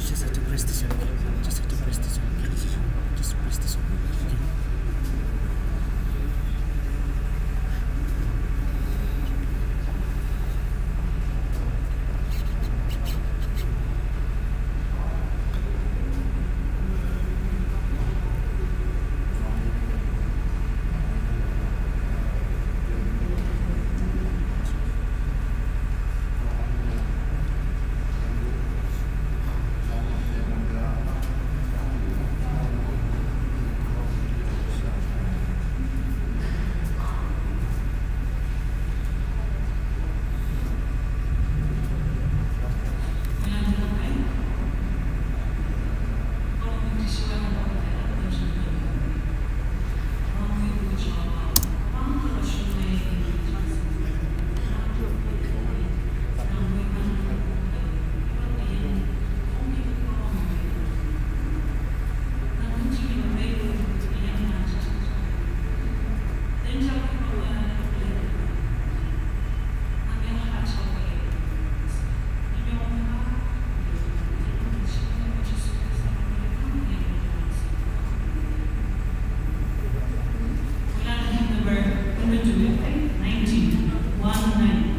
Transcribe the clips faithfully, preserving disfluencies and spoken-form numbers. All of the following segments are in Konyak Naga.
Just have to press this one. Just have to press this one. Just press this one. Number one hundred nineteen, one nine.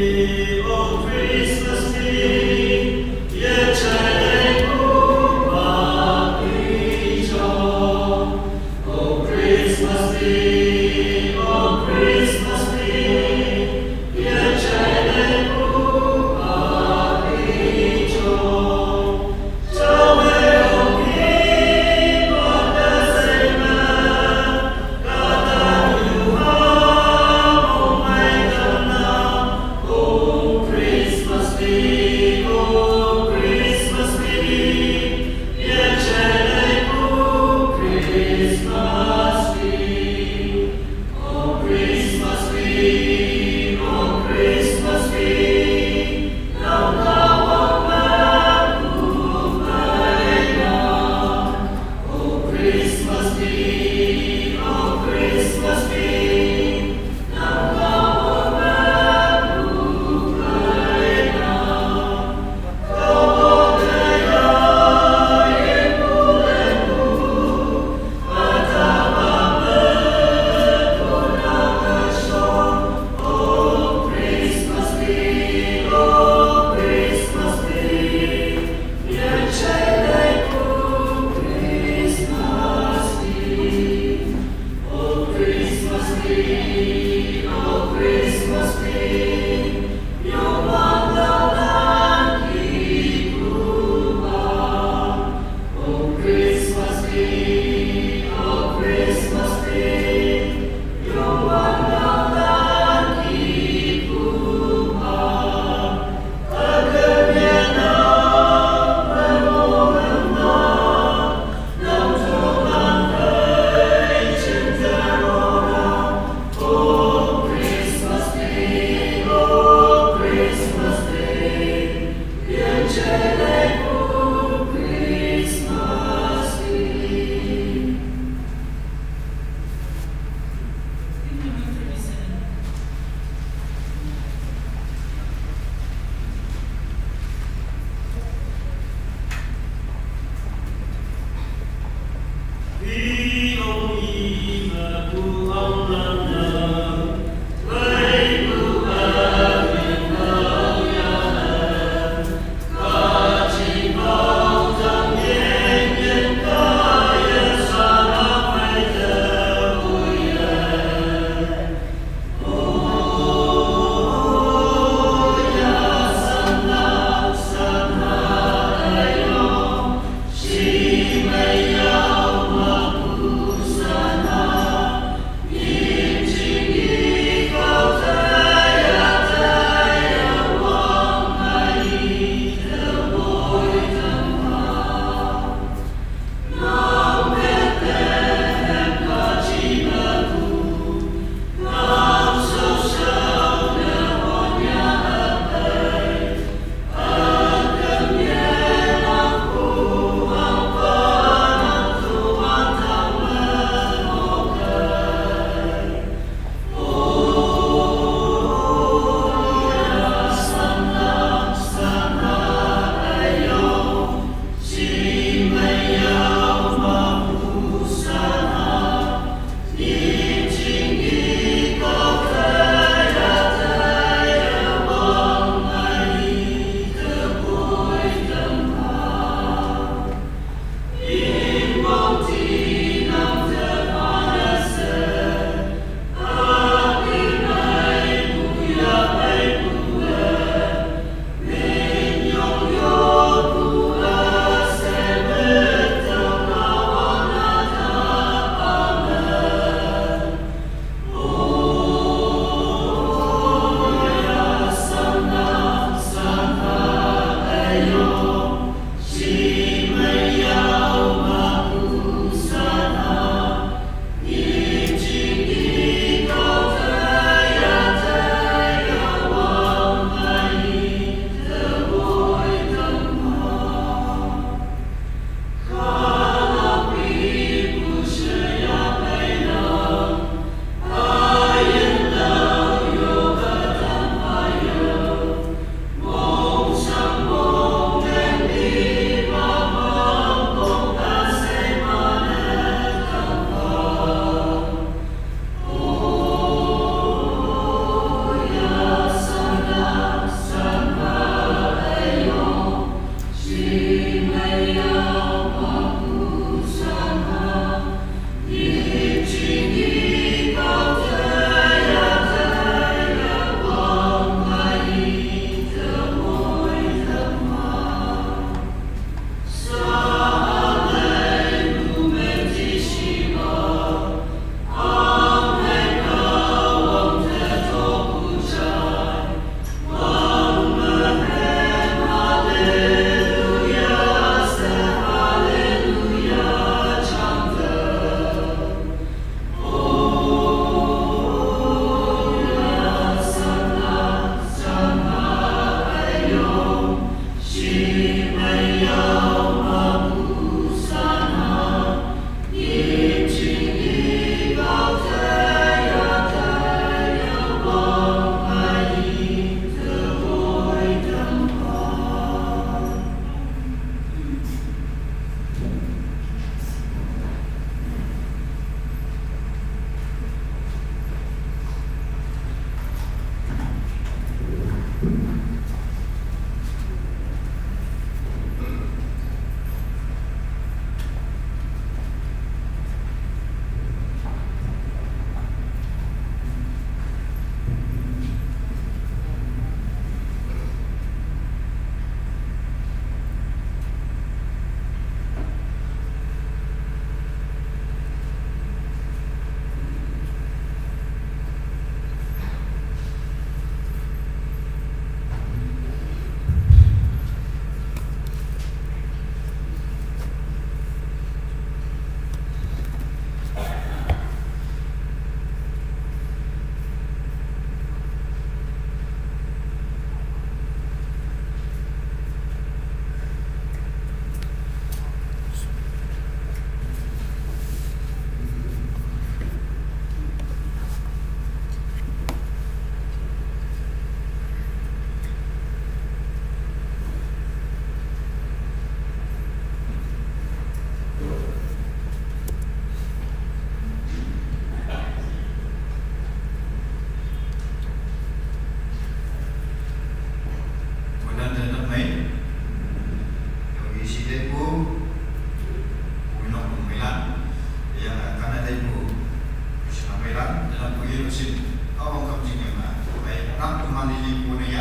O Christmas Eve, ye chale kupa icho. O Christmas Eve, O Christmas Eve, ye chale kupa icho.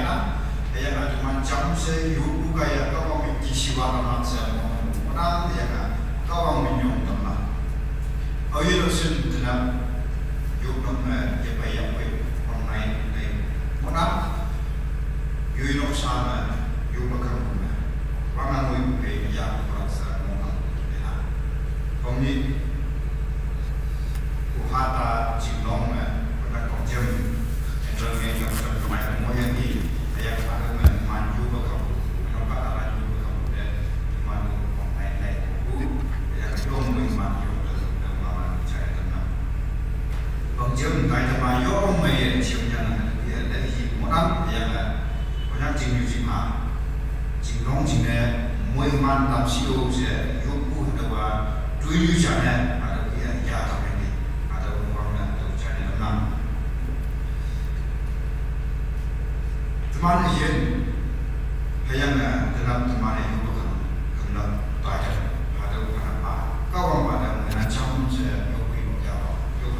Hüyange teman jamshe yoppu kaiye Kahwang me kisiwa tamlak she ngohnang, hüyange Kahwang minyong tamlak. Aoyinne shin tenap yopnok me yepei yapei online ne ngohnang. Yoi noksa me yoppe khangpu me wangnang ngoipu phei yaplak she ngohnang. Hüyange Kongni Kohata Chinglong me, Kohata Kongjem, Central Main Doctor Kumai Moyani, hüyange hatüo me man yoppe khangpu, hüyange kahtalan yoppe khangpu te, man online ne ngohpu, hüyange yong mei man yong te, te man man chai te na. Kongjem tai te ma yong mei ye chim yang, ye le yi mo nang, hüyange, hüyange Chingnyu Chingha, Chinglong Chingne, moiman tam shi-o she, yoppu hatüowa, toinyu jane, hatüo ke ya tam ne, hatüo wang ne, hatüo jane lam nang. Teman üyin, hüyange, tenap teman-e yoppe khang, khamlak, tajan, hatüo khanapa, Kahwangpa te, ngena jamshe, yoppu yop ya, yop.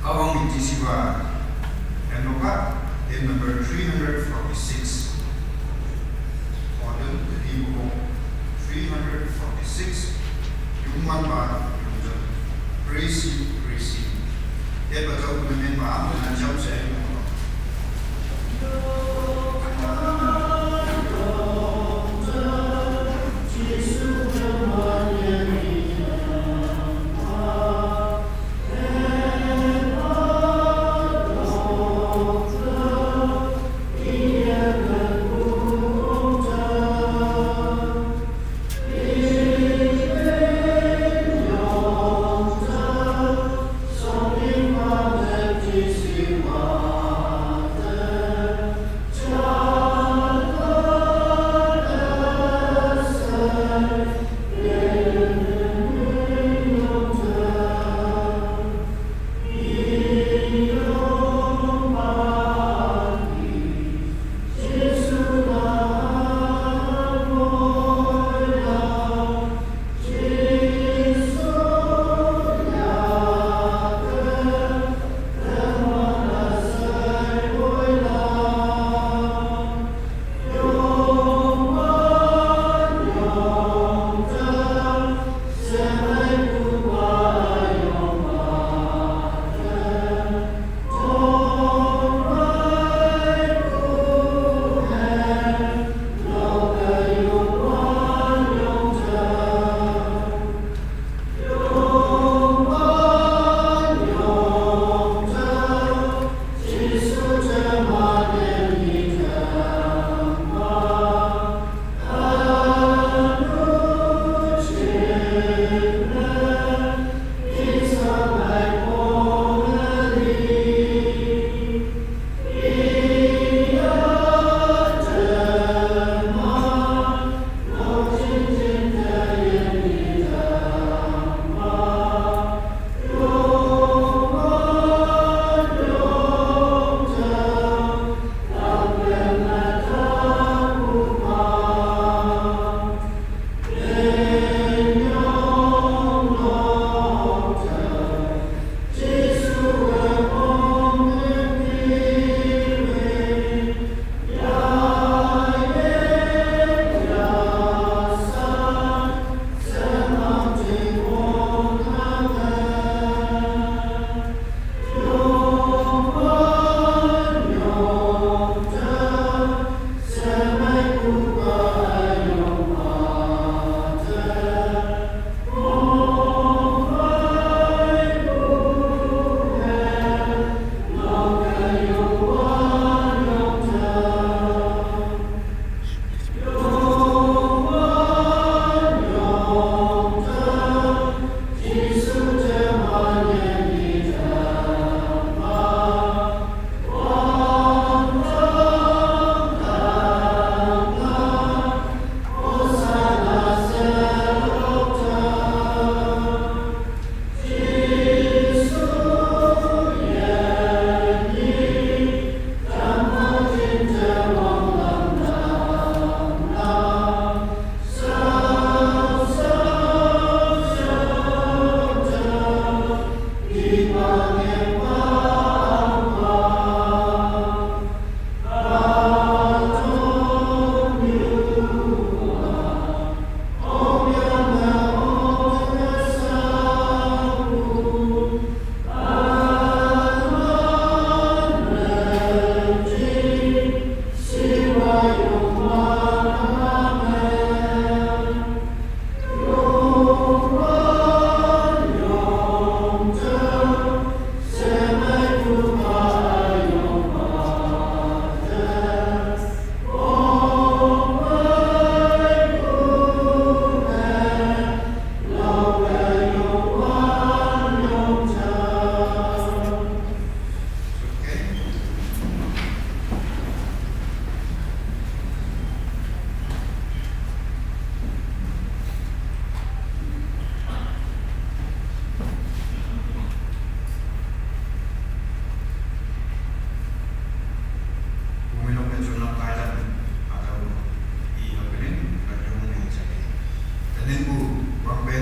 Kahwang me kisiwa, hymn number three hundred forty-six. Order, the name of three hundred forty-six. Yungwanpa, Yungwanpa. Praise Him, praise Him. Ye pa tau ne meng ma, na jam se.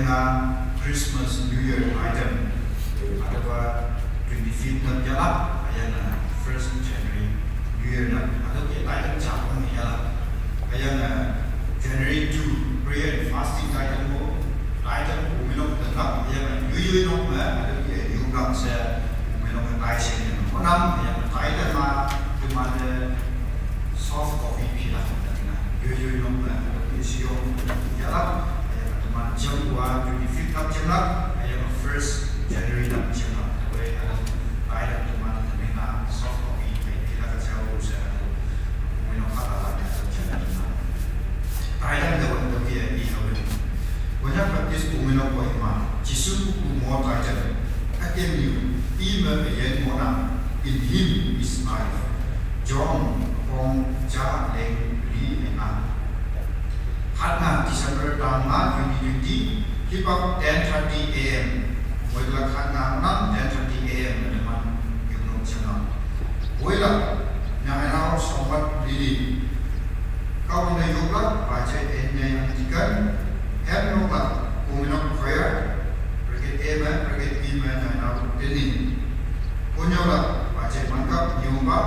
Nga Christmas New Year item. Ada ba twenty fifth na jala, ayana first January New Year na. Ada ke item jala ni jala. Ayana January two prayer and fasting item mo. Item umino tengah ayana yuyu no ma ada ke yugam se umino ke tai se ni. Onam ayana item ma cuma ada soft copy pila na. Yuyu no ma ada ke siyo jala. Ayana teman jam dua twenty fifth na jala. Ayana first January na jala. Kue ada item teman teman soft copy pila kacau se ada. Umino kata ada jala. Titan da wanda ke ya ni hawa ni. Wanya Baptist umino ko ima, Jisu ku mo Titan. Akem ni, ima ayen mo na, in him is life. John, kong ja leng ri ena. Hatna December tang nga twenty twenty, hip up ten thirty A M. Wai la hatna nang ten thirty A M na man yum no channel. Wela, na hena sombat lili. Kau na yoga, baca enya yang tikan, hem no ba, kuminok choir, brigade A ma, brigade B ma, na hena teni. Kunyola, baca mangkap, nyumba,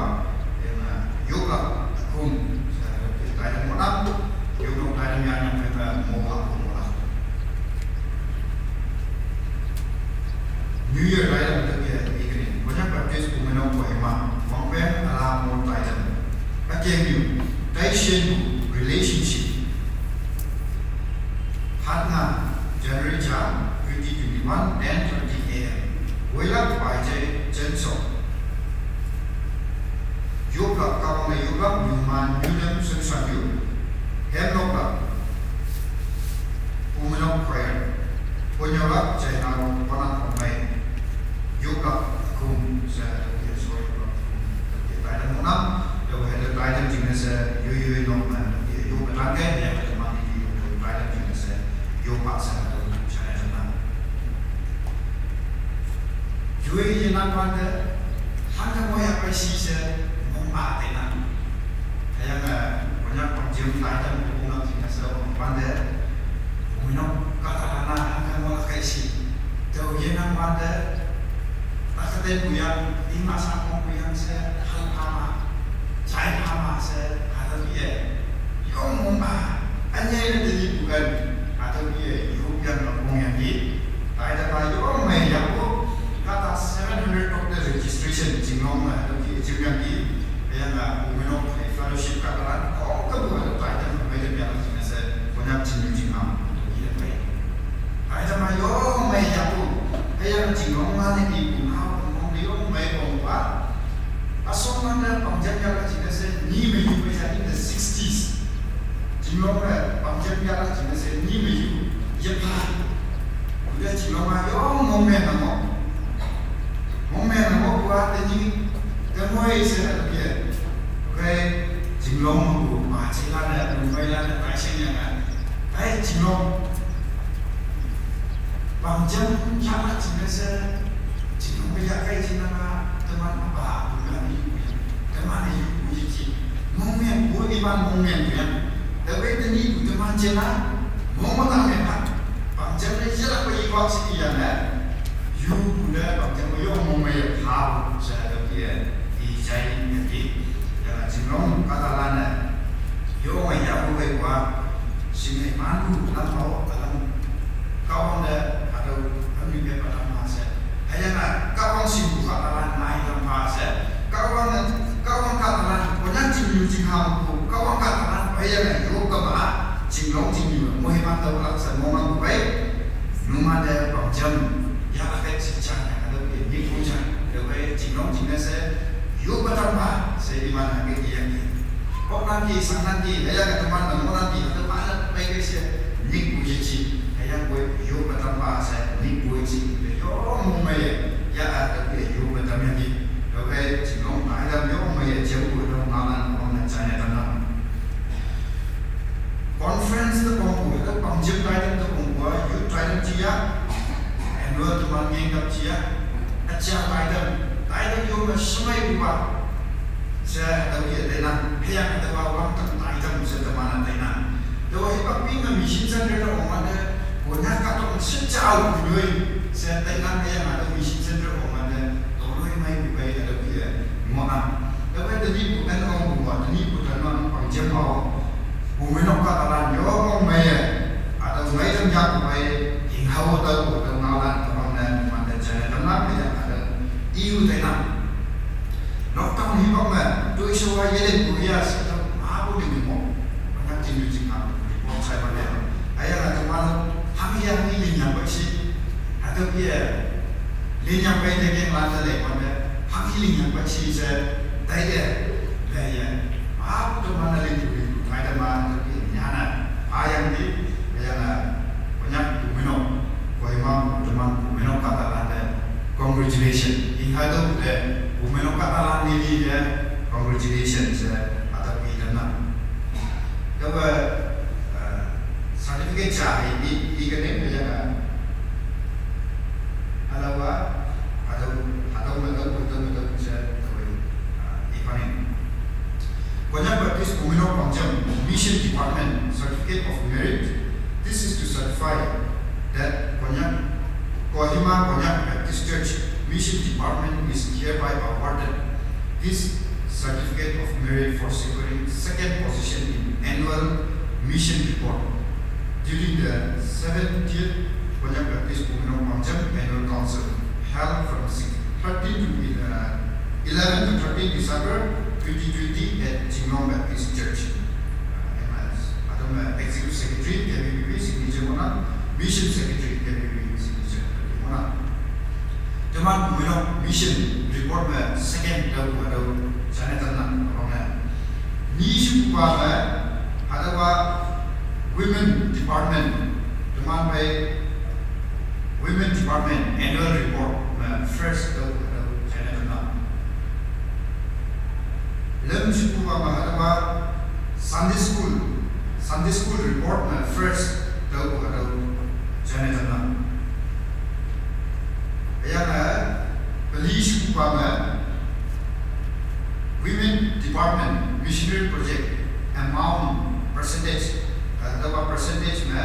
yang yoga, kum, saya kaya monam, yoga kaya yang yang mereka moha, moha. New Year Thailand tu dia ikni. Banyak Baptist Women of Kohima. Wang pen ala mo Thailand. Akem yu. Tai shen relationship. Hatna January ja twenty twenty-one, ten thirty A M. Wela bai jai jensok. Yup lak kawang na yup lak nyuman nyunem sun san yu. Hem lok lak. Women of Choir. Punya lak jai na lok wana kong mai. Yup lak kum sa ya sorry lak kum. Ya tai dan monam. Ya wahai ya tai dan jingna sa yu yu yu nong na. Ya yu petang ke ya teman ini yu tai dan jingna sa yu pak sa ya tai dan monam. Yu yu yu nang wanda. Hangka mo ya pai si sa mong ba te nang. Ayang punya pang jim tai dan yu nang jingna sa mong wanda. Yu nong kata kana hangka mo la kai si. Tau yu nang wanda. Takate buyang, ima sangkong buyang se, hal pama, jai pama se, atau iya, yong mumba, anya ini jadi bukan, atau iya, yuk yang kampung yang di, tai dapat yong mai yaku, kata seven hundred of the registration, jinglong lah, atau di, jinglong di, yang nggak, umenok, fellowship katalan, kok kebuat tai dapat mai jadi yang sini se, banyak jinglong jingam, atau iya mai. Ai ta ma yong mai ya pu. Ai ya jing long ma ne ki pu na pu mong de yong mai kong pa. A song ma da pang jam ya ka jing se ni me yu mai sa in the sixties. Jing long ma pang jam ya ka jing se ni me yu. Ya pa. Ku da jing long ma yong mong me na mo. Mong me na mo ku a te ni. Te mo e se na ke. Ke jing long ma ku ma chi la na ku mai la na pa shen ya na. Ai jing long. Bang jam pun kiamat jing rasa jing nong bejak kai jing nama teman apa bukan ni teman ni uji jing mungkin bu iman mungkin ya. Tapi tadi bu teman jena mungkin tak memang bang jam ni jelah bagi kau sini ya na. Yu buda bang jam yo mungkin ya pau saya tu dia di jai ni di ya jing nong kata lana. Yo mai ya bu kai kwa. Sing ai man bu lam hau alam kawang da atau kami be patang ma se. Hanya na kawang sing bu ka talan nai lam ma se. Kawang kawang ka talan ko nyan jing yu jing ham bu kawang ka talan ko hanya na yu ka ma jing long jing yu mo he ma tau lak sa mo ma bu bai. Nu ma da bang jam ya la kai si chan ya ka da ke ni ku chan da bai jing long jing na se. Yu patang ma se di ma na ke di ya ni. Kok nanti, sang nanti, kaya ka teman na mo nanti, ka teman na pai ka siya, nik bu ji ji, kaya ko yo ka tamba sa, nik bu ji, yo mo mai ya, ya a ka ko yo ka tam ya ni, yo ka ji long pai da yo mai ya, jam ko dong na na ko na cha ya ta na. Conference ta kong ko, ka pang jam tai ta kong ko, yo tai ta ji ya, annual teman ngeng ka ji ya, a cha tai ta, tai ta yo ma shmai bu ba. Sa tau ye tena, haya ka tawa wang tang tai tam sa tamana tena. Tawa hipak pi nga mission center ta ong wanda, ko nya ka tong Yoi, se tai nang kaya nga to mission center ko ma de, to loi mai bu bai ada pi ya, ngo na. Tapi tadi bu kan ong bu, tadi bu kan ong pang jam mau. Bu menok ka talan yo ong mai ya. Ada mai jam jak bu bai, hing hau ta bu ta ngalan ka bang na, ma de jana tam na kaya ada. Iu tai nang. Lockdown hi bak me, tu isu wa yelen ku ya sa ta ma bu ni mo. Banyak tin ju jing ha, report sai ba le. Aya la ta ma lo, hang ya ni lin yang ba si. Ha ta pi ya. Lin yang ba de ke la ta le ma de. Hang hi lin yang ba si se. Dai de. Le ya. Ma bu ta ma na lin ku lin ku. Ai ta ma ta pi ya na. Ha yang di. Aya la. Banyak ku meno. Ko ma bu ta ma ku meno ka ta la de. Congratulation. Ing ha do de, bu meno ka talan ni di de, congratulation se, ata pi dan na. Ka ba, eh, certificate cha, i, i, i ka ne, ya ka. Alawa, ata, ata, ata, ata, ata, ata, se, ata, eh, i pa ni. Konyak Baptist Bumino Pangjam Mission Department Certificate of Merit. This is to certify that Konyak, Kohima Konyak Baptist Church Mission Department is hereby awarded this certificate of merit for securing second position in annual mission report during the seventieth Konyak Baptist Bumino Pangjam Annual Council held from six, thirteen to, uh, eleven to thirteen December twenty twenty at Chinglong Baptist Church. Uh, and as, uh, Executive Secretary, K B B B, signature mona, Mission Secretary, K B B B, signature mona. Teman, you know, mission report me second tau, ada sana tenang, abang na. Ni shukupa me, ada wa women department, teman baik Women Department Annual Report me first tau, tau channel na. Lem shukupa me hadawa Sunday School, Sunday School Report me first tau, tau channel na. Aya me peli shukupa me Women Department Missionary Project amount percentage, uh, the percentage me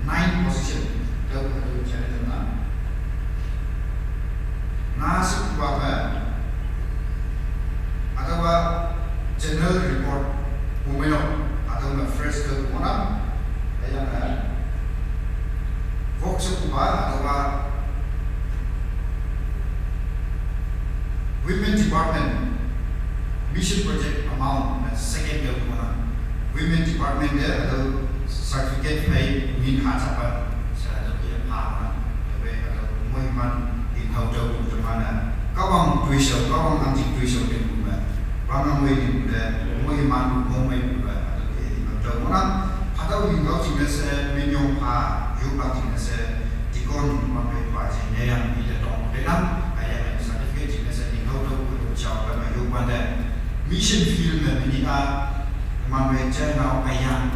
nine position, the, the channel na. Nga sikuba me, atau general report, umeno, atau me first the umona, aya me, vok sikuba, atau Women Department Mission Project amount na second year ko na Women Department de ado certificate pay min ha chapa sa ado ye pa na de ado moi man in hau do ko mana kawang tuiso kawang ang jing tuiso de ko ma bang ang moi de ko de moi man ko moi ko ado ye in hau do ko na ha do in hau jing de se min yong pa yu pa jing de se Deacon ma pe pa jing ne yang i de tong de nang, aya na certificate jing ne se ni hau to ko chao ka ma yu kwan de. Mission field me mini a, ma pe jai nau aya,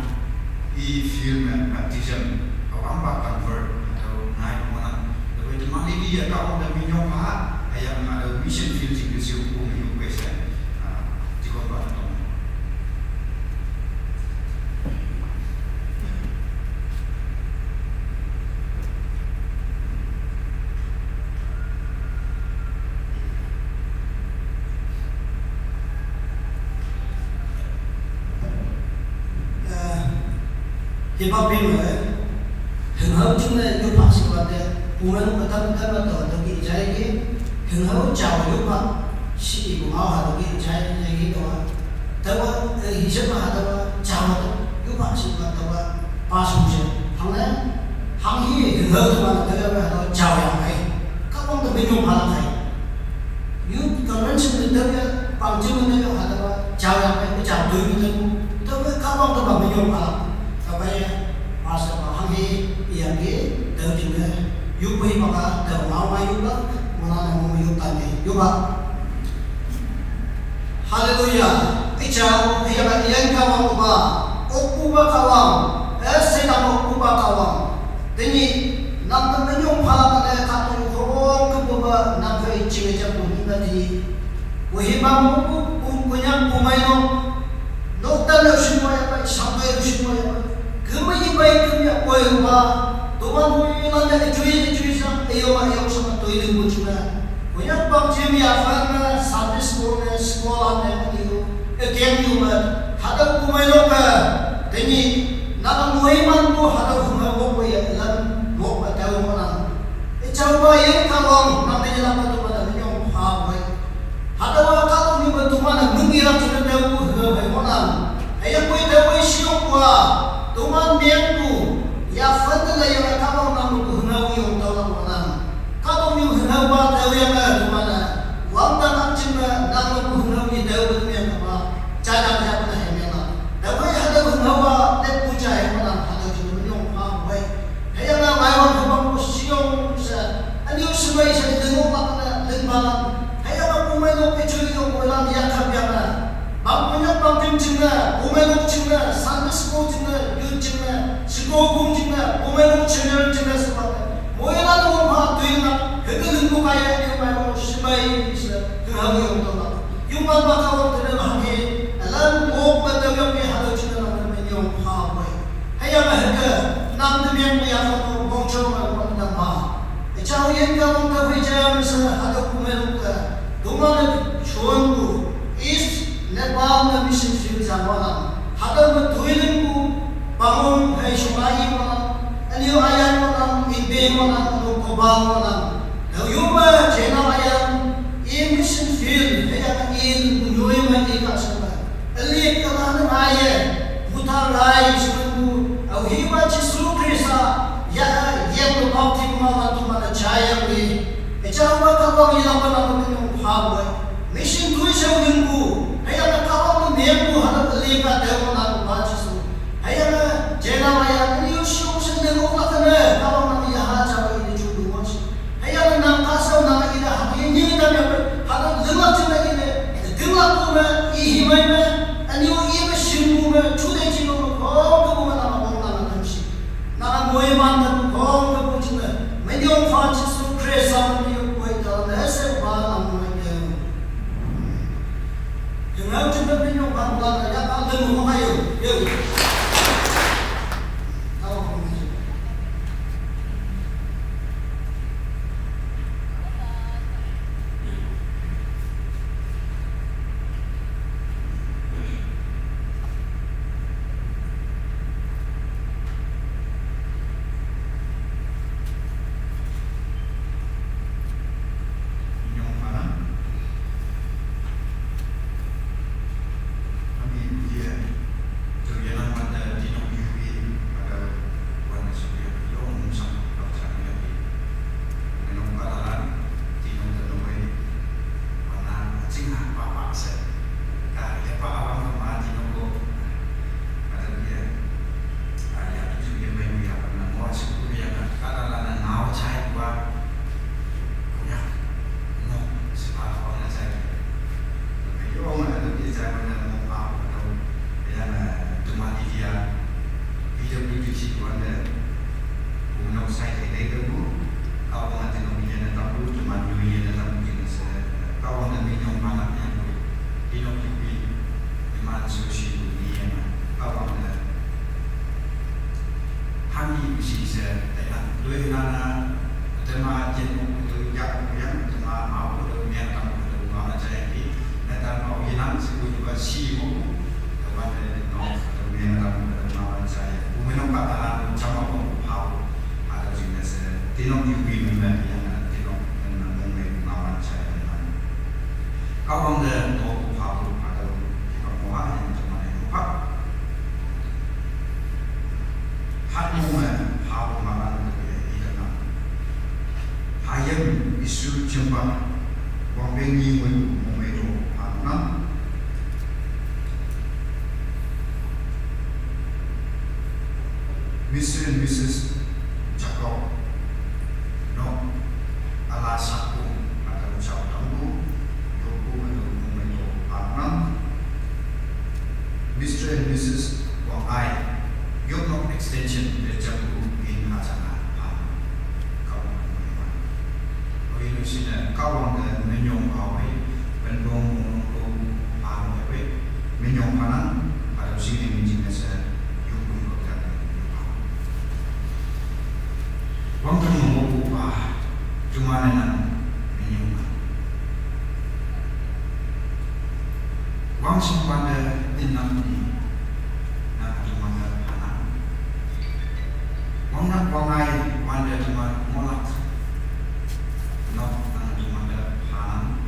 i field me baptism, a wang ba convert, to ngai mo na. De pe de ma ni di ya ka ong de mi nyong ha, aya ma de mission field jing de siu ko me yu pe se. Ah, di ko ba na tong. Hiba pin le, hing hau chung le yu pa si wa de, u men u tam tam to to ki jai ki, hing hau chao yu pa si i bu hau ha to ki jai jai ki to. Tawa, eh, hijab ha tawa, chao to, yu pa si wa tawa, pa su je. Hang ne, hang hi, hing hau tawa, tawa, tawa, chao yang hai. Ka bang to bin yong ha la hai. Yu convention ni tawa, pang jim ni tawa, ha tawa, chao yang hai, chao tu ni tawa. Tawa, ka bang to ba bin yong ha la. Tawa ya, pastor ba hang hi, yang ki, tawa jing ne. Yu pui ba ka, tawa mau ma yu ba, mo na na mo yu tan ni, yu ba. Haleluya. Ichau, iya ka iyan ka wang uba. Okuba ka wang. Eh, Satan okuba ka wang. Tini, nang ka menyong pala ka le ka tu ko ke buba nang ka iching aja pun ina tini. Kuhima mo ku, ku, kunyang kumai no. Nokta na ushimo ya pa, sampai ushimo ya pa. Kema ibai kema ya koi uba. To Wan hui lan ne jui jui sang ayo ayo sang tui ling bu chuna. Kuyak bang jim ya fan ne sabis ko ne sekolah ne ayo. Again you ma. Hada kumai lo ka. Deni na mui man bu hada kumai wo ko ya lan wo ka tau mo na. Ichau ba yin ka long nang de la pa tu ba da nyong pha bai. Hada wa ka long ni ba tu ma na mung ya tu na tau bu hna bai mo na. Aya koi tau bai shi yong kwa. Tu ma mian bu. Ya fan de la ya ka long nang bu hna wi yong tau la mo na. Ka long ni hna ba tau ya ka tu ma na. Wang ta ka chin na nang bu hna wi tau bu mian ka ba. Cha da ya ba na he mian na. Tau bai hada bu hna ba le bu cha he mo na hada chin na nyong pha bai. Haya na mai wan hubang ko siong sa. Ani u sibai sa lengok mak na lengbalan. Haya na kumai lok ke chui yong ko lam ya khap ya na. Bang punyak bang tim ching na, kumai lok ching na, Sunday school ching na, youth ching na, siko kum ching na, kumai lok ching na, ching na sa ba. Moi la na wong ha tui na, hege lengko kaya ni mai wong sibai sa. Ke ha yong to ba. Yung ba ba ka wong tene ba he. Alam wok ba tau yong ke ha lo ching na na yong ha bai. Haya ma heke, nam de mian bu ya ko bong chong ma ko na ma. E chao yen ka bong ka hui jam sa hada ku me lu ka. Duma ne chuan bu East Nepal na mission field jam wa na. Hada ma tuiling bu bangong hai shungai wa na. Anyo ayan wa na, in be wa na, no ko ba wa na. Dau yu ma chena ayan, in mission field, haya ka in bu nyoi ma in ka sa ma. Elik ka la na ngai e, buta rai sunu, au hi wa Jisu Krista, ya, ya ko baptisma la tu ma na chaya mi. E cha wa ka wa mi la pa na ko mi nong pa wa. Mission tu sha yu bu, haya na ka wa mi ne bu ha na elik ka te wa na ko ba Jisu. Haya na, jena wa ya, ni yu shu sha ne ko la ka ne, ka wa na mi ya ha cha wa ni chu du wa shi. Haya na nang ka sau nang ina ha ni ni ta me ha na lima tu na ina ding la ku me i hi mai me ani o i me shin ku me chu de chi no me ko ke ku me na ma ko na na tam shi na na mo i man na ku ko ke ku chi me me ni o fa chi su kre sa me ni o ko i ta na se ba na mo i de. Jeng hau chi me ni o ba na ya ka de mo ha yo yo. Video ni di si tuan de. Unau sai de de bu. Kau ngan ti no mi na tam bu, cuma nyu ye na tam bu jing se. Kau ngan mi nyong mana yang bu. Di no ki bi. Di man su shi bu ni ye na. Kau ngan de. Hami bu shi se. Dai na. Doi na na. Tema jen bu tu ya bu yang tema mau bu tu yang tam bu tu mana cai ki. Na tam mau ye na si bu ni ba shi bu. Teman dari no, teman yang dalam, teman saya. Bumi nampak tanah, cuma pun hau. Ada jenis, eh, tinong yubi memang yang, eh, tinong memang memang lawan saya dengan. Kau orang dan no hau, ada kita mau yang cuma yang lupa. Hak mau hau makan lebih hilang. Hayam isu cempa, wang bengi wen mo mai do hau na. Mister and Missus Jacob, no, ala saku, atau chau tambu, yoku, atau mumai to partner. Mister and Missus Wang Ai, yok no extension, de jabu in hajana, ha, kau mumai. Oi, no sina, kau wang de menyong awai, pendong mong ko, ha, awai, menyong panang, atau sini meeting nasa, yoku, ko, dan, yoku. Wang tang mo pa, cuma ne nang minyong. Wang sing wanda in nang ni, nang cuma ne panang. Wang nak wang ai wanda cuma ngolak. Nok nang cuma ne panang.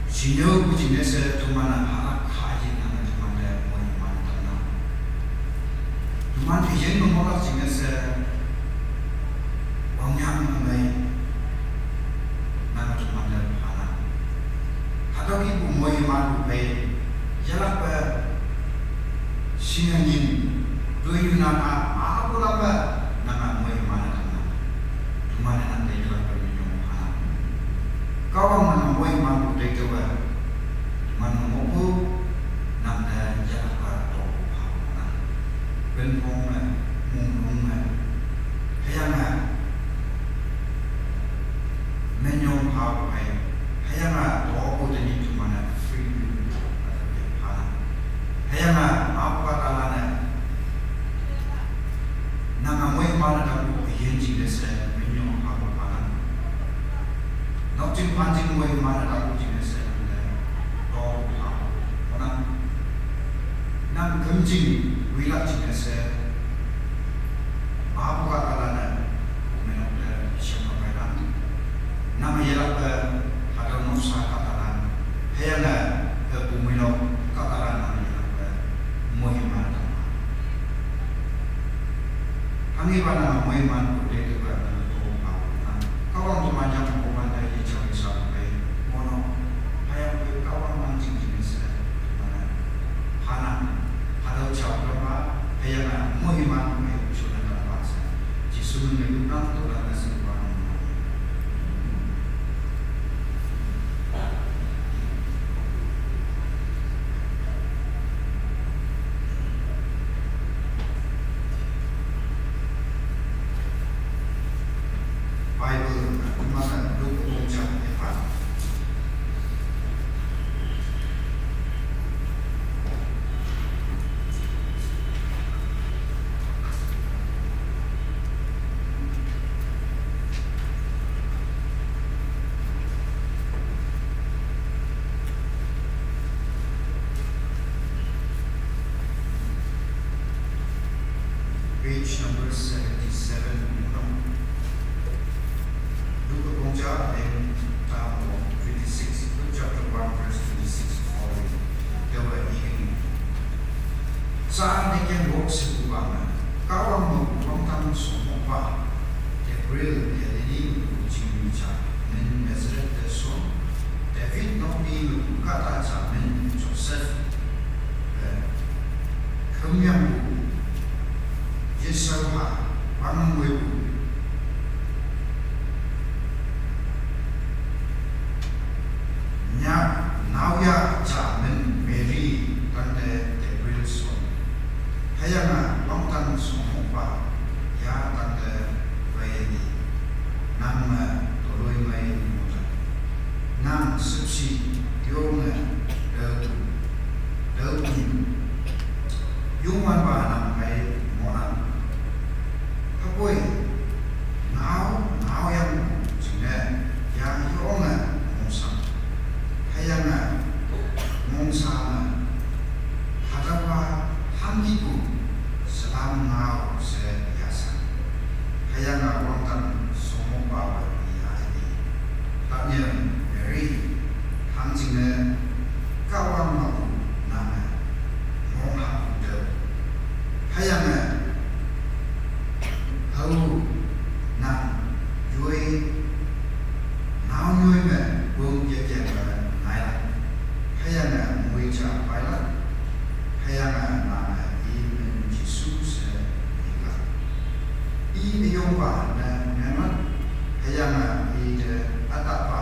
Sinyo ku jinese cuma ne halak haji nang cuma ne mo iman tanang. Cuma ijen ngolak jinese wang yang amai nang cuma ne panang. Hatau ki bu mo iman bu pei yalak pe sinanyin doi yunan a ma aku lama nang mo iman tanang. Cuma ne nang te yalak pe minyong panang. Kawang nang mo iman bu te kewa. Cuma ne mo ku nang te yalak pe to panang. Pen pong me, mung mung me. Hayang a. Menyong pau pai. Hayang a to ko teni cuma na free will. Hayang a mau pa tala na. Nang a mo iman a tam ko yen jinese menyong pau pa na. Nok jing pan jing mo iman a tam ko jinese nang le. To pau. Ko nang. Nang kem jing wilak jinese. Mapu katalan, bumenok de siapa kaitan. Nama yelak ke hadal nusa katalan. Hayana ke bumenok katalan nama yelak ke muhiman tama. Hangi bana muhiman kude ke bana to kau. Kawang tu manjang bukan dari jauh sampai mono. Hayang ke kawang mancing jenis mana. Hana, hadau chau kama, hayana muhiman me chuna kama sa. Jisu me me yukang tu lana singwan. Bible, mana Luke bung chang epa. Page number seventy-seven, Luke bung chang and tam twenty-six, Luke chapter one, verse twenty-six following. There were eating. Sa ne ken wok si ku bang na. Kawang mo wang tang so mo pa. Gabriel Galilee mo ku jing mi cha. Men Nazareth de so. David nok ni mo ku kata cha men Joseph. Eh, Kem yang ku. Yesau ha. Wang mo ku. Nya, nau ya cha men Mary tang de Gabriel son. Hayana wang tang song pa ya tang de wai ni. Nang me toloi mai mo ta. Nang sepsi yo me dau tu. Dau tu. Yung wan ba nang kai mo nang. Hapoi. Ngau, ngau yang jing ne, yang yong ne, mongsa. Hayang ne, mongsa ne. Hadawa, hamiku, salam ngau se yasa. Hayang ne, wang tan, somo ba wa ya ini. Tanya, Mary, hang jing ne, kawang maku, nang ne, mong haku de. Hayang ne, Hau nang yoi, nau yoi me bung ye ye me nai la. Hayang ne mui cha pai la. Hayang ne nang ne i men Jisu se ni la. I yong ba ne ne ma. Hayang ne i de ata ba.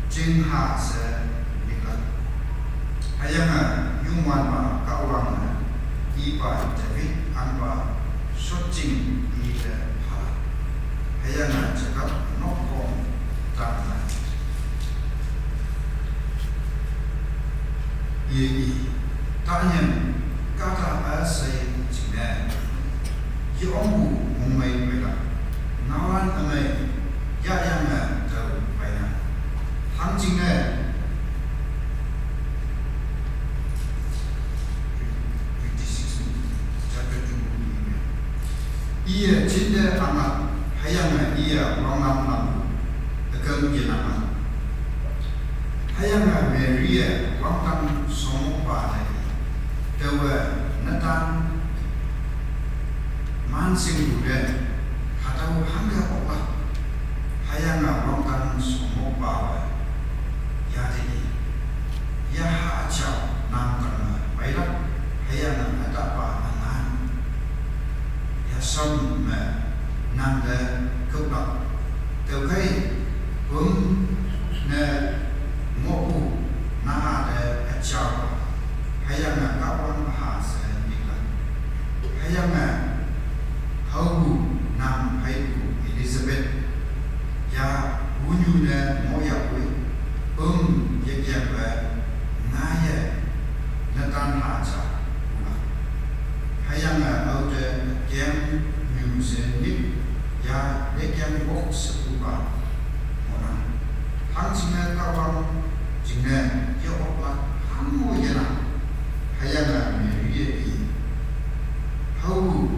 Jing ha se ni la. Hayang a yung wan ba ka wang a i ba David an ba shot jing i de ha. Hayang a Jacob nok kong ta na. Ye i ta nyen ka ta a sai Jingne, ye ongpu mongmei peilak. Naolan ümei, yahyange tao peinang. Hangjingne, twenty-six, chapter two. Iye jinte anglak, hüyange iye wanglam lam, üküm yenanglak. Hüyange Mary-e wangdang shongmokpa ne i, taowe netan mansingpu te, hatüo hangke oklak, hüyange wangdang shongmokpawe yate i, yaha jao nang tangme peilak, hüyange ütapa nang an yasam me nangte küplak. Tüokhei, püm ne ngohpu naha te üjao, hüyange Kahwang üha she nyiklak. Hüyange haopu nang heipu Elizabeth, ya wunyu ne ngohyapoi, püm yekyangpe ngaiye netan ha ja pulak. Hüyange aote kem nyu she nyik, ya yekyang wok shepupa ngohnang. Hangjingne Kahwang jingne ye-oklak hango yenang. Hüyange Mary-e i, haopu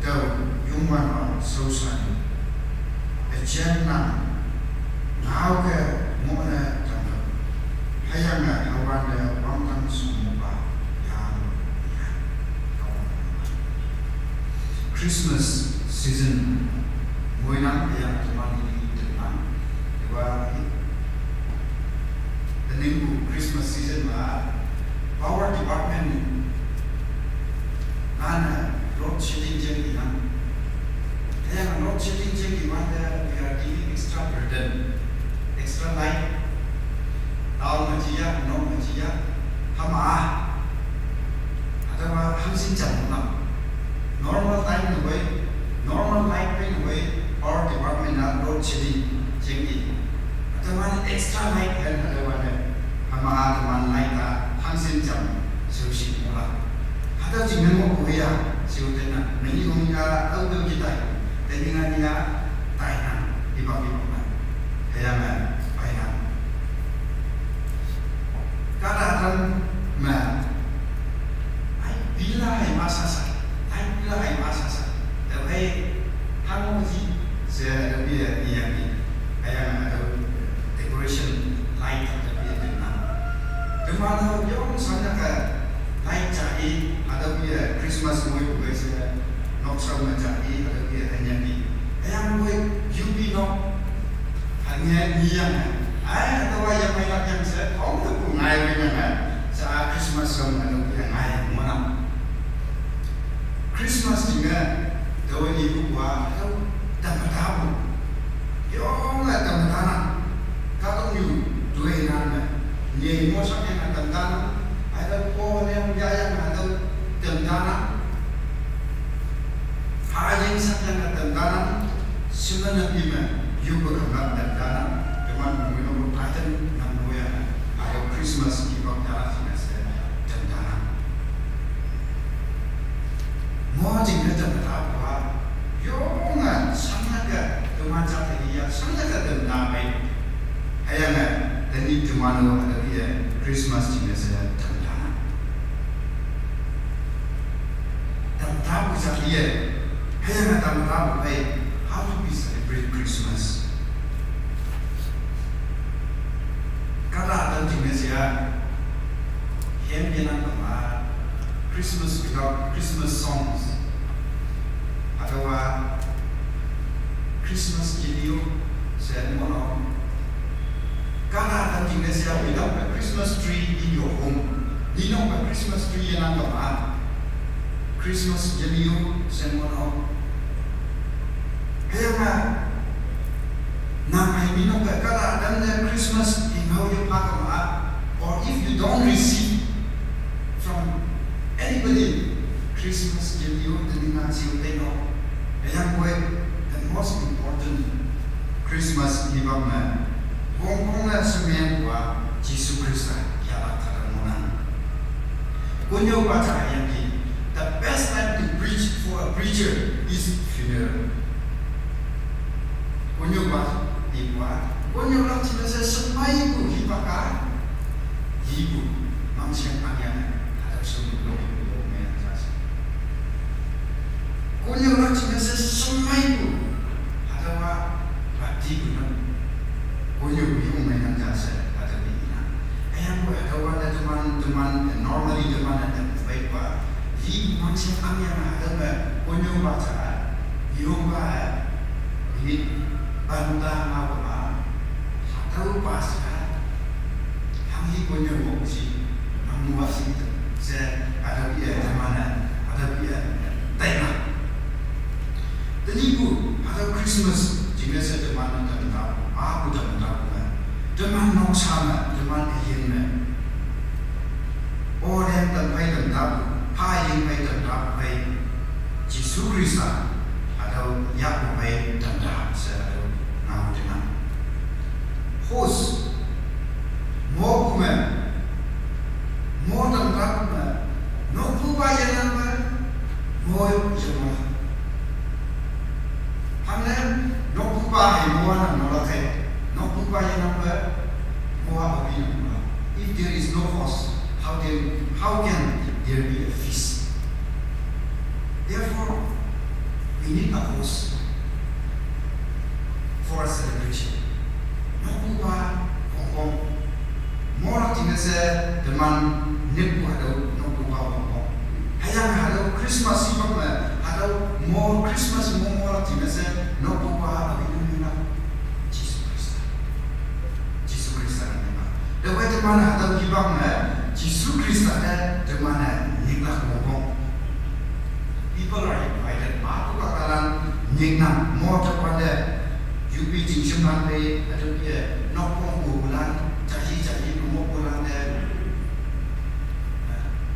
tao Youngwanpa shaoshan, üjeng nang ngaoke ngohne tamtüoh. Hüyange hüwante wangdang shongmokpa yang, yang. Christmas season moinang, hüyange teman-e tenang. Iwa i, teningpu Christmas season me power department nane load shedding jeng inang. Hüyange load shedding jeng iwante we are giving extra burden, extra light. Tao me jiya, nok me jiya, hama. Hatüowa hangshin jam nang. Normal time ne wei, normal light phei ne wei, power department a load shedding jeng i. Hatüowa extra light hen hatüowa ne. Hama teman light a hangshin jam shaoshi ngohlak. Hatüo jingne ngohpu ya, sheo tenang, nangyi ong ya, aope jitai, tenyinga nyinga, tainang, ipak ipak nang. Hüyange, painang. Kahta tam me, ai, bila hai ma sasa, ai, bila hai ma sasa. Tüokhei, hango ji, she, tüopi ya, iyangki. Hüyange, tüo decoration light, tüopi ya, tenang. Teman-o yong sangya ke, light ja i, hatüopi ya, Christmas moi pu ke she, nok shao me ja i, hatüopi ya, hanyaki. Hüyangpoi, U P nok, hanya, niyange. Ai, hatüowa ya meilak yang she, ongtepu ngai wenyange. Sha Christmas song, hatüopi ya, ngai, ngohnang. Christmas jingne, taowe ipu-a, tao, tamatapu. Yonge tamtanang. Kahtoknyu toinang me. Nye moshak yange tamtanang. Hatüo po ne yahyange hatüo tamtanang. Haying sak yange tamtanang. Shimane pi me. Yupe kanglan tamtanang. Teman mui no titan nang noyange. Hatüo Christmas ipak jala jingne she tamtanang. Mo jingne tamtapu-a, yonge, shangyake, teman jate iya, shangyake tamta pei. Hüyange, tenyih teman-o hatüo iye, Christmas jingne she tamtanang. Tamtapu jat iye, hüyange tamtapu pei, how do we celebrate Christmas? Kahta tam jingne she a, hem yenang kama, Christmas without Christmas songs. Hatüowa Christmas yenyo she ngohnang. Kahta tam jingne she a, without a Christmas tree in your home. Ninok me Christmas tree yenang kama, Christmas yenyo she ngohnang. Hüyange, nang hei minok ke kahta tam te Christmas hingao yepha kama, or if you don't receive from anybody, Christmas yenyo teninga sheo teinok. Hüyangpoi, the most important Christmas hipak me, wongpongne shemepu-a Jesu Khrista yahlak kahta ngohnang. Konnyüopa ja hüyangki, The best time to preach for a preacher is funeral. Konyak ba, ibu a. Konyak lak cina se semai ibu hipak a. Ibu, mangseng angyang, ada semua ibu, ibu, ibu, ibu, Konyak lak cina se semai ibu, ada wa, ba di ibu na. Konyak ibu main nang jase, ada di ina. Ayang ko ada wa da teman, teman, normally teman ada baik ba. Di mangseng angyang ada ba, Konyak ba ca, ibu ba, ini banta mau ba, ada ba sa, yang ibu Konyak ba si, namu wa si, se, ada dia teman, ada dia, tengah. Tenibu, ada Christmas, jingga se teman, teman tahu, aku teman tahu, teman noksa, teman ayin, Orang tempai tempat, pai pai tempat pai Jisu Krista, atau ya pai tempat se atau ngau dengar. Host, mo kuma, mo tempat kuma, no kuba ya nama, mo ya mo. Hamne, no kuba ya mo na mo la kai, no kuba ya nama, mo wa abi na mo la. If there is no host, how can, how can there be a feast? Therefore, we need a host for a celebration. No kuba, kong kong. Mo la tinggal se, teman, nip ku hadau, no kuba, kong kong. Hayang hadau Christmas si bak me, hadau mo Christmas mo mo la tinggal se, no kuba, abi na mina. Jisu Krista. Jisu Krista na mina. Dawai teman hadau hibak me, Jisu Krista de, teman ne, nip la kong kong. People are invited. Ma tu kakalan nyiknam mo te pande. Yupi jingshim lan pe, adu ye, nok pong bu bulan, jaji jaji, mo bulan de.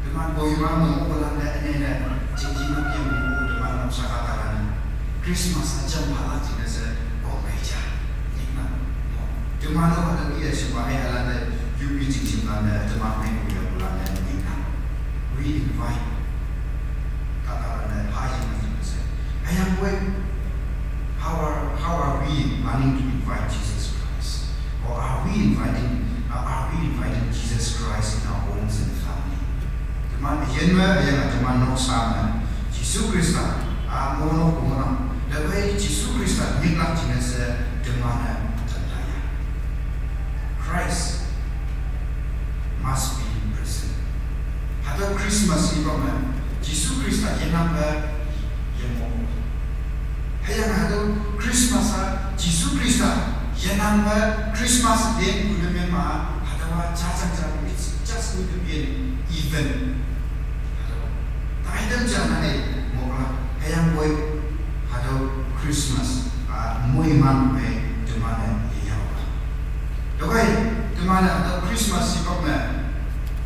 Teman boy ma mo bulan de, ene de. Jingji ma pi mo, teman nok sa kakalan. Christmas aja malah jingga se, kong meja. Nyiknam mo. Teman lo adu ye, sebagai alat de, yupi jingshim lan de, teman me bu ya bulan de, nyiknam. We invite. Kakalan de, haji ma jingga se. Ayang boy, how are, how are we planning to invite Jesus Christ? Or are we inviting, uh, are we inviting Jesus Christ in our homes and family? Teman yen me, yen teman nok sa me, Jisu Krista, a mo nok ko mo nam. Dawai Jisu Krista nyiklak jingga se, teman ne, tanda ya. Christ must be present. Hadau Christmas iba me, Jisu Krista yenam ba, yemo. Hayang hadau Christmas a, Jisu Krista yenam ba, Christmas day ku ne me ma, hadau wa jajang jajang, it's just going to be an event. Hadau, taidam jana ne, mo la, hayang boy, hadau Christmas a, moi man me, teman ne, yeyau ba. Dawai, teman ne, hadau Christmas si bak me,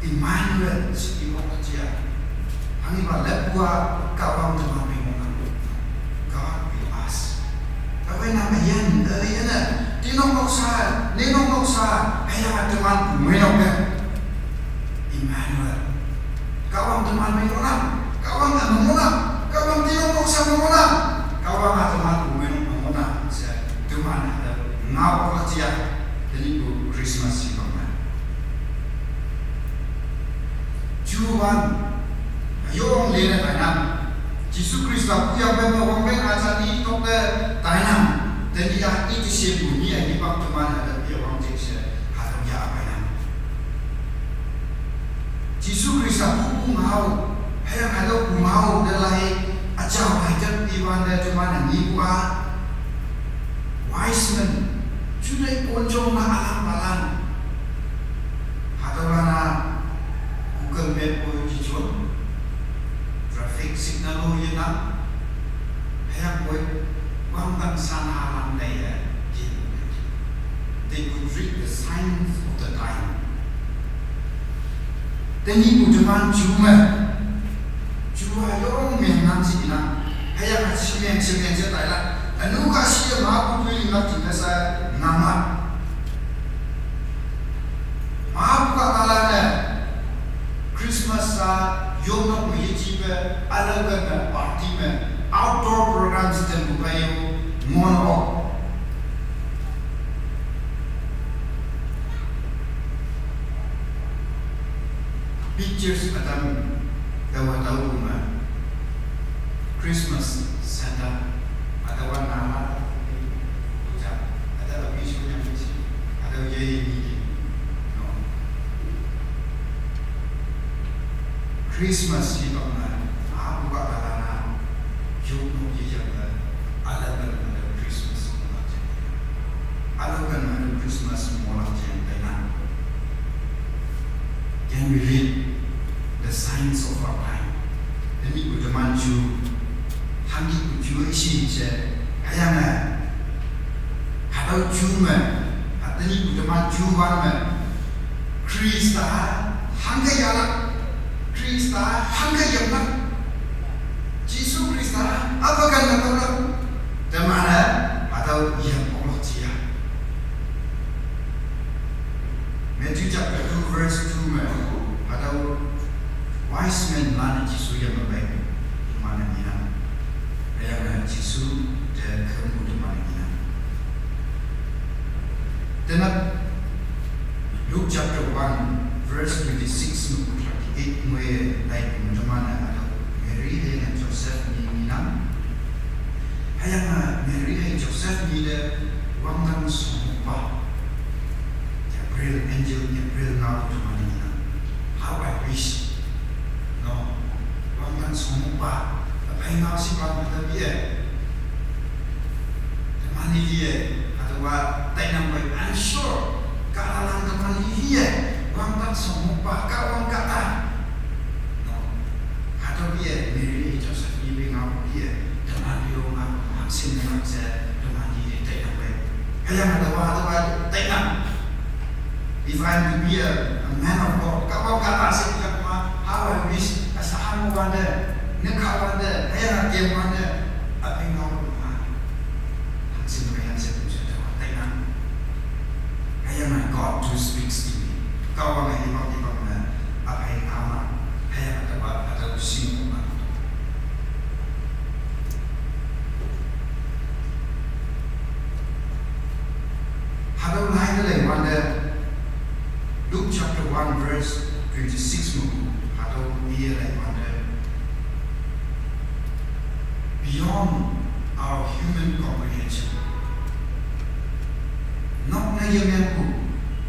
Emmanuel si iwak jia. Hangi ba lep wa Kawang teman me mo kan. God with us. Dawai na me yan, eh, yan ne. Tinok nok sa, ninok nok sa, hayang teman ku me nok kan. Emmanuel. Kawang teman me mo nam. Kawang a me mo nam. Kawang tinok nok sa me mo nam. Kawang a teman ku me nok me mo nam. Se, teman ada ngau ko jia. Jadi ku Christmas si bak me. Juwan, ayong lena tainam. Jisu Krista pu ya ben ma wang ben aja ni tok de tainam. Teni ya i ti se bu ni ya ni bak teman ada pi ya wang jek se hadam ya apa nam. Jisu Krista pu pu ngau, hayang hadau pu ngau de lai aja lai jek iwan de teman ni bu a. Wise men, Juda i konjong na alam balan. Hadau lana Google Map ko jichon, traffic signal lo yena, hayang boy, wang tang sana alam daya, they could read the signs of the time. Teni bu teman Ju me, Ju a yong meng nam si ina, hayang a si meng si meng si tai la, anu ka si ma bu tui ling la tingga sa nama. Ma bu ka kala ne, Christmas a yomnok me yeji pe, alak kan me party me, outdoor programs tem bu kayo, ngono. Pictures atam, tawa tau kuma. Christmas Santa, atawa nala, puja, atawa bishu nyamisi, atawa yei niki, no. Christmas ni bang na, abu ba kalana, yuk no ye jam na, ala kan na Christmas ni bang jam. Ala kan na Christmas mo la jam na. Can we read the signs of our time? Ini ku teman ju, hangi ku ju isi je, ayang eh. Hadau ju me, atani ku teman ju wan me. Krista, hangga yalak. Krista, hangga yamlak. Jisu Krista, apa kan na tolak? Teman eh, atau yang Allah cia. Matthew chapter two verse two me, hadau wise men lana Jisu yang babai, mana nina. Ayang na Jisu de kamu de mana nina. Tenap Luke chapter one verse twenty-six me thirty-eight me, lai me mana hadau Mary de na Joseph ni nina. Ayang na Mary de Joseph ni de wang nang songpa. Gabriel, angel Gabriel ngau tu mani na. How I wish. No. Wang tan song pa. Apai ngau si pa mata bie. Temani lie. Atawa tai nang bai, I'm sure. Kala lang temani lie. Wang tan song pa. Ka wang kata. No. Hado bie, Mary, Joseph ni bie ngau bie, teman dio ngau, hamsin ngau se, teman di di tai nang bai. Ayang atawa, atawa tai nang. If I'm to be a, a man of God, ka wang kata se ka ma, how I wish, asa hamu wande, ne ka wande, ayang ake wande, apai ngau ma. Hamsin bai hamsin tu se atawa tai nang. Ayang na God who speaks to me. Ka wang ai bang ai bang na, apai ngau ma. Ayang atawa, atawa sing ma. Hadau lai lai wande, Luke chapter one verse twenty-six mu. Hadau ye lai wande, beyond our human comprehension. Nok na ye men ku,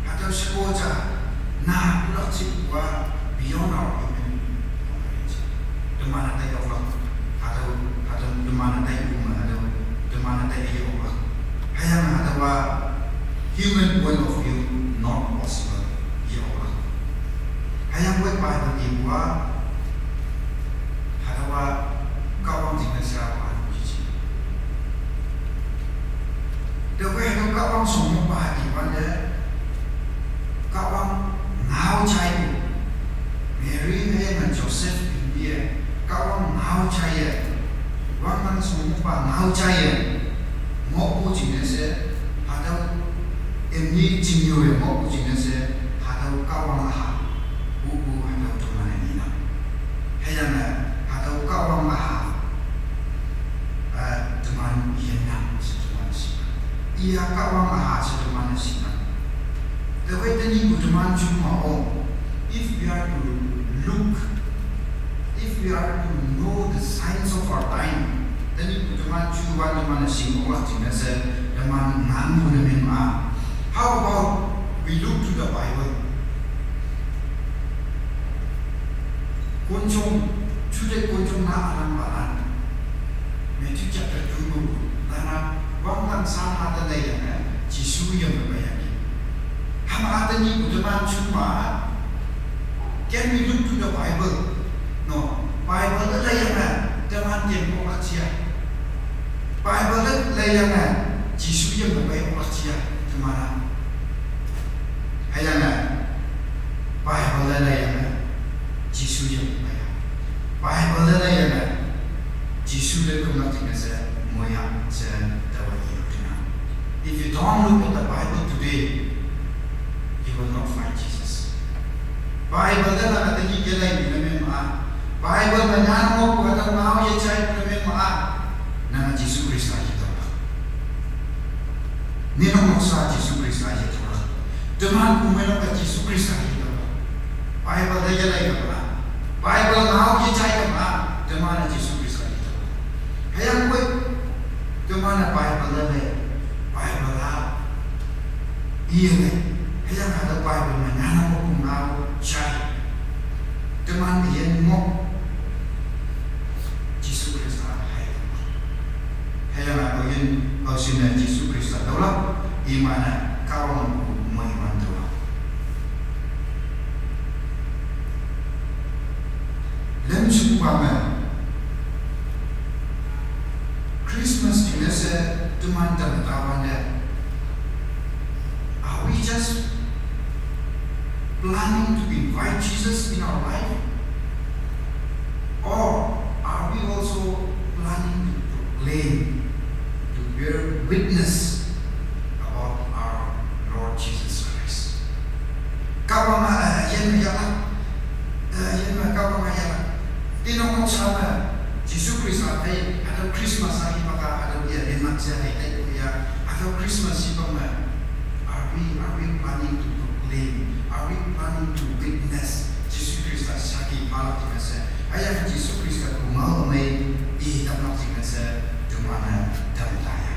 hadau seko cha, na kulak chip wa beyond our human comprehension. Demana tai yok lak, hadau, hadau demana tai uma, hadau demana tai yok lak. Hayang hadau wa human point of view not possible yok lak. Hayang wek Bible di wa, hadau wa kawang jing na sia wa anu jiji. Dawai no kawang song pa di wande, kawang ngau chai ku. Mary ne na Joseph India, kawang ngau chai ye. Wang nang song pa ngau chai ye. Ngok pu jing ne se, hadau emni jing yo ye ngok pu jing ne se, hadau kawang aha. U u hadau tu mana ni na. Hayang na, hadau kawang aha. Eh, teman yenang, se teman sinang. Iya kawang aha, se teman sinang. Tewei teni ku teman cuma om. If we are to look, if we are to know the signs of our time, teni ku teman cuma teman sing Allah tina se teman ngang ku na min ma. How about we look to the Bible? Kunjung, jude kunjung na alam balan. Matthew chapter two mu, lana wang tang san ata na yang, eh, Jisu yang ba yang. Ham ata ni ku teman cuma, can we look to the Bible? No, Bible la yang, eh, teman yang ko acia. Bible la yang, eh, Jisu yang ba yang ko acia, teman. Hayang, eh, Bible la yang, eh, Jisu yang ba yang. Bible la yang, eh, Jisu le kumna tina se moya se tawa ni tina. If you don't look at the Bible today, you will not find Jesus. Bible te nang ate ki kelai ni na meng ma. Bible me nang mo ku ate ngao ye chai ku na meng ma. Nang Jisu Krista ki tau. Ni no mo sa Jisu Krista ki tau. Teman ku me no ka Jisu Krista ki tau. Bible te kelai ka ma. Bible ngao ye chai ka ma. Teman Jisu Krista ki tau. Hayang kwe. Teman Bible le. Bible la. Iye le. Hayang ada Bible me nang mo ku ngao chai. Teman iyan mo Jisu Krista hai. Hayang ako yin, hau sina Jisu Krista daula, imana kawang mo iman daula. Lem suku pame. Christmas di mese teman teman tawan de. Are we just planning to invite Jesus in our life? Or are we also planning to proclaim, to bear witness about our Lord Jesus Christ? Kawang a, yen ya la, yen ma kawang a ya la. Tino mo sa ma Jisu Krista te, ada Christmas a hi paka, ada dia yen ma sia hai te ya, ada Christmas hi paka. Are we, are we planning to proclaim? Are we planning to witness? Jisu Krista saki pala ti mese. Aya Jisu Krista ku mau mai i dam nak ti mese. Temana dam taya.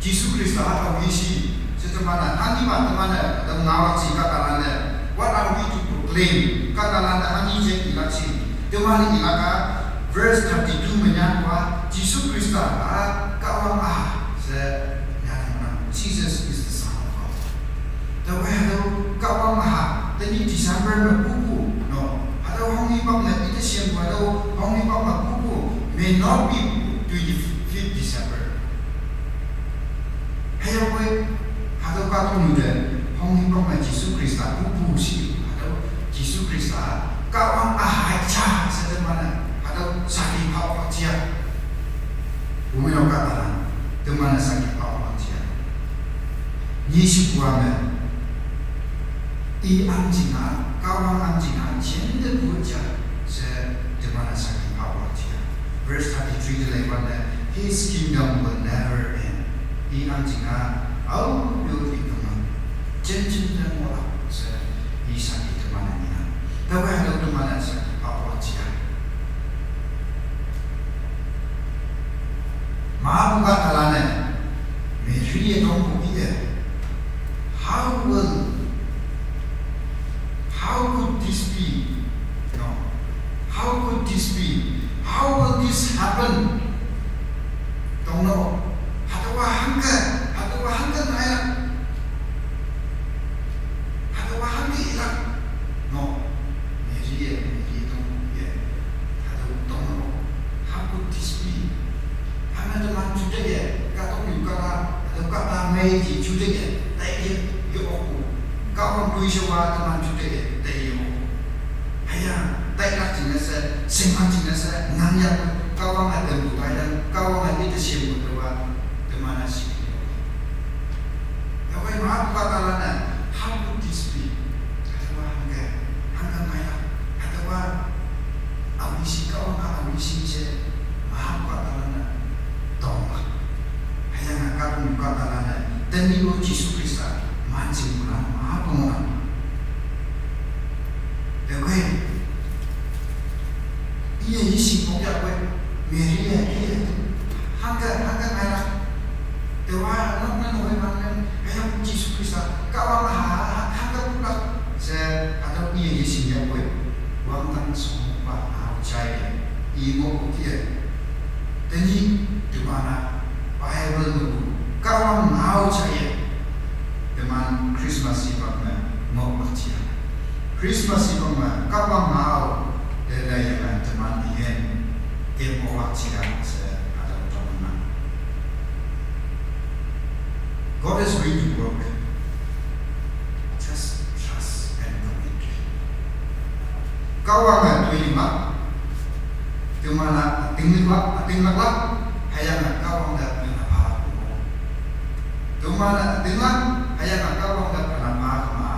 Jisu Krista a wisi. Se temana, tani ma temana, dam ngawak si katalane. What are we to proclaim? Katalane ani je ilaksi. Temani ilaka, verse thirty-two menyan wa, Jisu Krista a kawang a. Se nyan menang. Jesus is the Son of God. Tawa hado kawang a. Tani December me buku. No. Hado hongi bak me ita siang hado hongi bak me buku. May not be twenty-fifth December. Haya kwe, hado ka tu nu de, hongi bak me Jisu Krista buku si. Hado Jisu Krista kawang a hai cha. Se temana. Hado saki pao pao chia. Bumi no katalan. Temana saki pao pao chia. Ni si kuame. I am jinga, kawang am jinga, jende buja, se temana saki pao pao chia. Verse thirty-three de lei wanda, His kingdom will never end. I am jinga, au will become. Jen jen dan wala, se i saki temana nina. Tawa halo temana saki pao pao chia. Mabuka talane, Mary e dong buki e. How will, how could this be? No. How could this be? How will this happen? Don't know. Hatawa hangka, hatawa hangka naya. Hatawa hangka ila. No. Mary e, Mary dong buki e. Hatawa dong no. How could this be? Hana teman jude ye, katong yu kata, atau kata mei ji jude ye, tai ye, ye oku. Kawang tui sewa teman jude ye, tai ye oku. Haya, tai lak jina se, seman jina se, nang ya, kawang ada bukai dan, kawang ada ita siam bukai wa, temana si. Yawai ma apa talana, how could this be? Hatawa hangka, hangka maya, hatawa awisi kawang ka awisi je, ma apa talana, tong. Hayang ka pun ka talana, tani lo Jisu Krista, mancing bulan, ma apa mona. Yawai, Iya, iya, si pokya kwe, Mary ya, iya. Hangka, hangka ngala. Tewa, nok na noe mangan, ayam Jisu Krista, kawang ha, ha, hangka pula. Se, atau iya, iya, si ya kwe. Wang tang song pa, au chai, imo kukia. Tani, di mana, Bible tu, kawang au chai. Teman Christmas si pak na, ngok chia. Christmas si pang ma, kapang mau, de la ya kan teman ihen, tem owa chia se ada teman na. God is going to work. Just trust and commit to Him. Kawang a tui lima, teman a ting lima, ting lima, hayang a kawang da pina pa. Teman a ting lima, hayang a kawang da pina pa kama.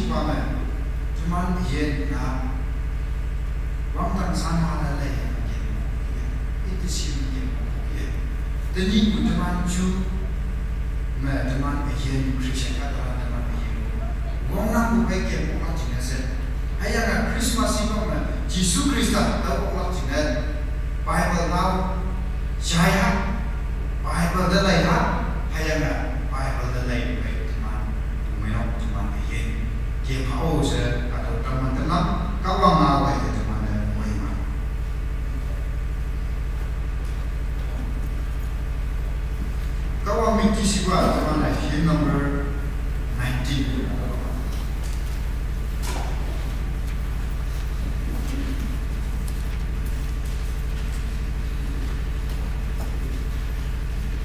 Mame, teman yen na, wang tang san ha na lei, yen, ite sim yen, yen. Teni ku teman chu, me teman yen Christian ka teman teman yen. Wang na ku bai yen ku ma jing se. Haya na Christmas si me, Jisu Krista ta ku ma jing. Bible now, jaya, Bible da lei ha, haya na, Bible da lei, me teman, me teman yen. Ke pha o se, a to teman teman, ka wang na wai teman ne moi ma. Ka wang mi ti si wa teman ne hymn number nineteen.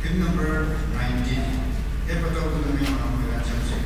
Hymn number nineteen. E pa to ku na mi ma ko ya cham se.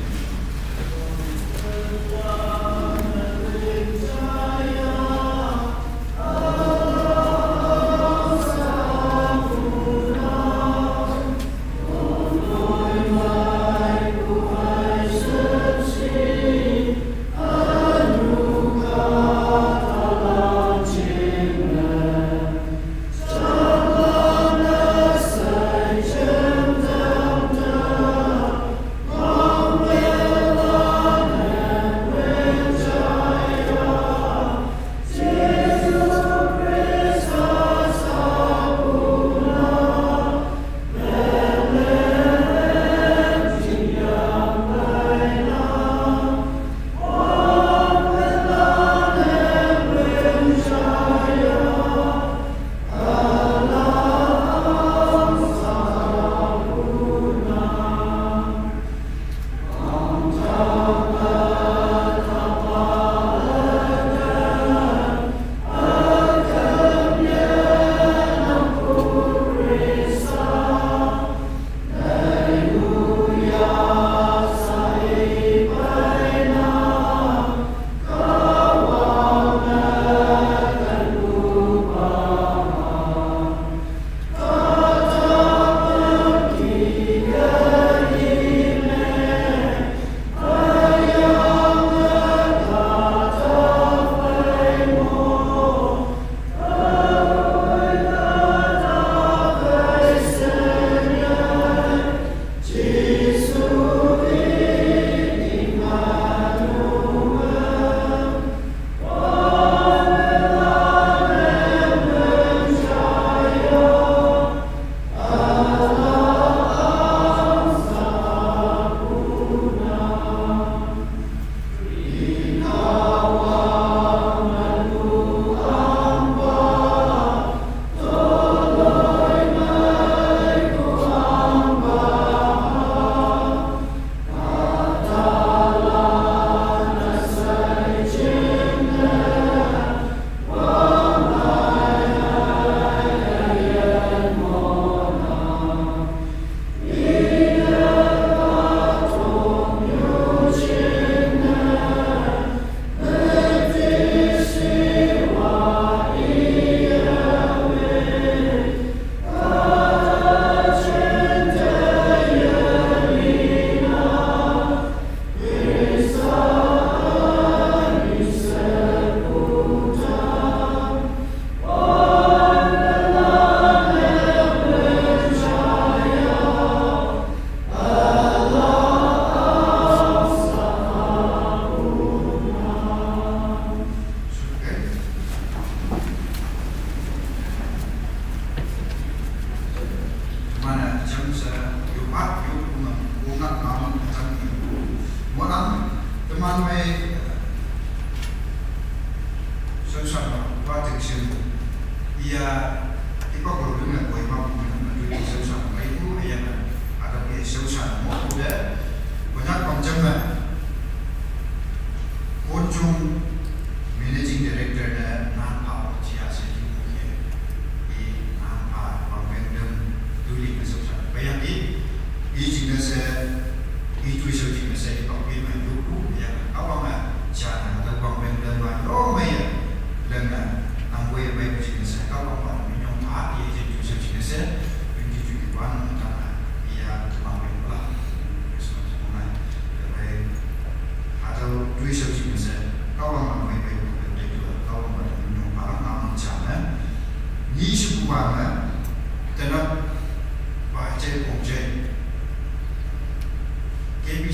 Mana jam sa yu mat yu kumang kumang namun jam ni. Monang teman mai, eh, susah, wa ting sin. Iya, ipa ko lu na koi ma kumang na tu susah mai ku, iya na. Ada ke susah mo ku de. Banyak pang jam na. Konchung Managing Director na nang pa chia se ju ke. I nang pa wang beng dem du ling na sosha. Bayang i, i jing na se, i tui so jing na se, i pang bi mai du ku ya. Ka wang a, chia na ta wang beng dem wa yo mai ya. Leng na, nang wei mai jing na se, ka wang wa mi nyong pa i jing tui so jing na se, twenty twenty-one na ta na, i ya wang beng la. Christmas mo na. Ka wei, a ta tui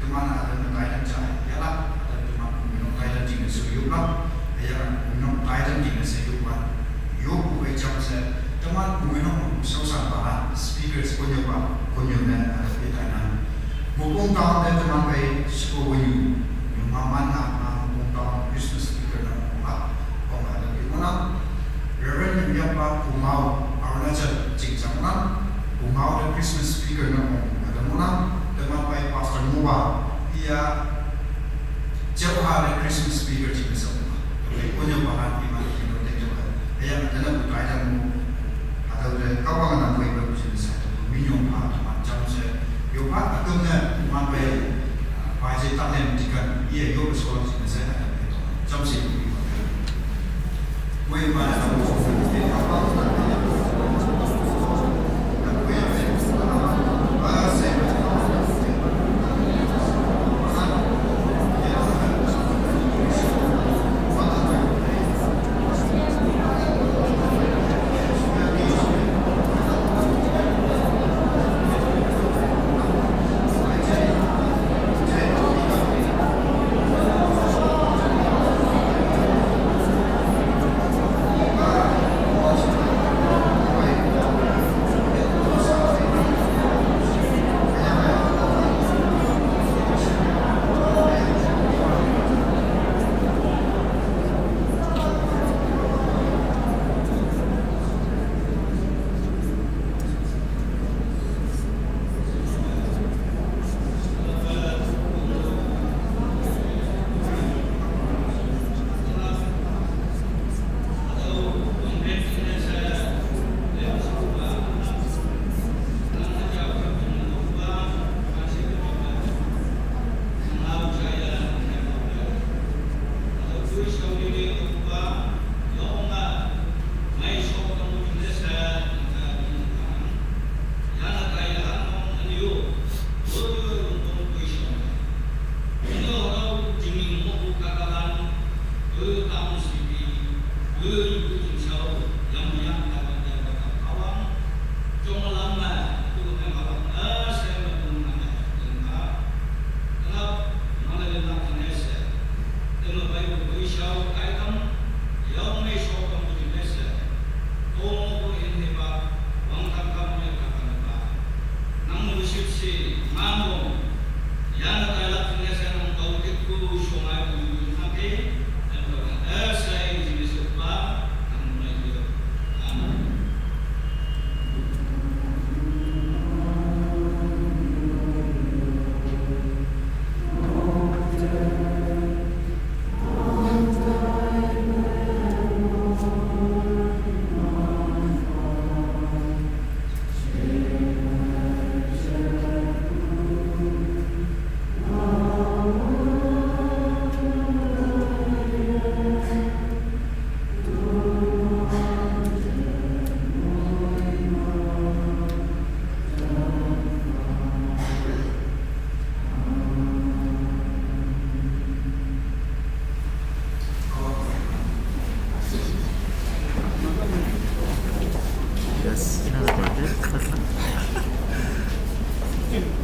teman ada na title cha, yala, ada teman puminok title jing na so yop la, ya na puminok title jing na so yop ba, yop ku bai jam se, teman puminok so sa ba, speakers konyo ba, konyo na ada pi tai na. Mukong town de teman bai siko wenyu, yung maman na, na Mukong town Christmas speaker na Mukong la, kong ada pi mo na. Reverend Yamyampa Kumau, Arunachal, Chingchang Nam, Kumau the Christmas speaker na mong, ada muna, teman pai Pastor Moba, iya, Jauha the Christmas speaker ching sa muna. Pai kunyo pahan iman kino te jauha. Aya na tena ku kai dan mo, ada the kawang na mo iba ku ching sa, minyo pa, teman jam se, yo pa, atum na, man pai, pai je tak nem tikan, iya yo ke sekolah ching sa,